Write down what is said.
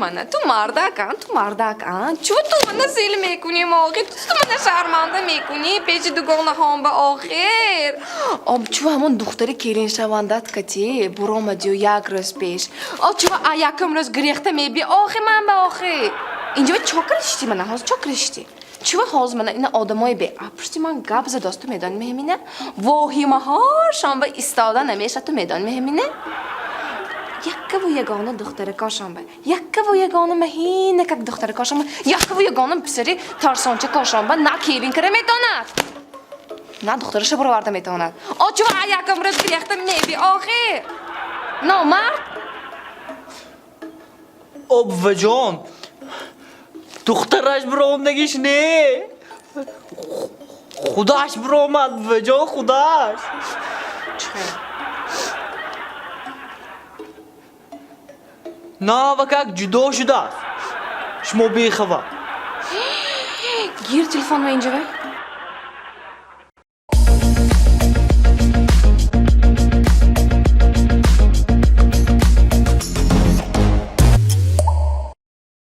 Мана ту мардак, а? Ту мардак, а? Чӯ ту мана зил мекунӣ, охир? Ту мана шарманда мекунӣ пеши дугонаҳом ба охир. Об чӯ ҳамон духтари келиншавандат кати буромадию як рӯз пеш. О чӯ а якум рӯз гирехта меби охи ман ба охи. Инҷо чо киришти мана ҳозир чо киришти? Чӯ ҳозир мана ина одамои бе а пушти ман гап задост, ту медонӣ меҳмина? Воҳимаҳошон ба истода намешад, ту медонӣ меҳмина? Яккаву ягона духтаракошон ба, яккаву ягона маҳинакак духтаракошон ба, яккаву ягона писари тарсончакошон ба на келин кара метавонад, на духтараша бароварда метавонад. О чӯ а якум рӯз гирехта меби охир? Номард! О, буваҷон, духтараш биромадагиш не, худаш биромад, буваҷон, худаш. Чӣ? Навакак ҷудо шудааст, шумо бехабар. Гир телефонма инҷа.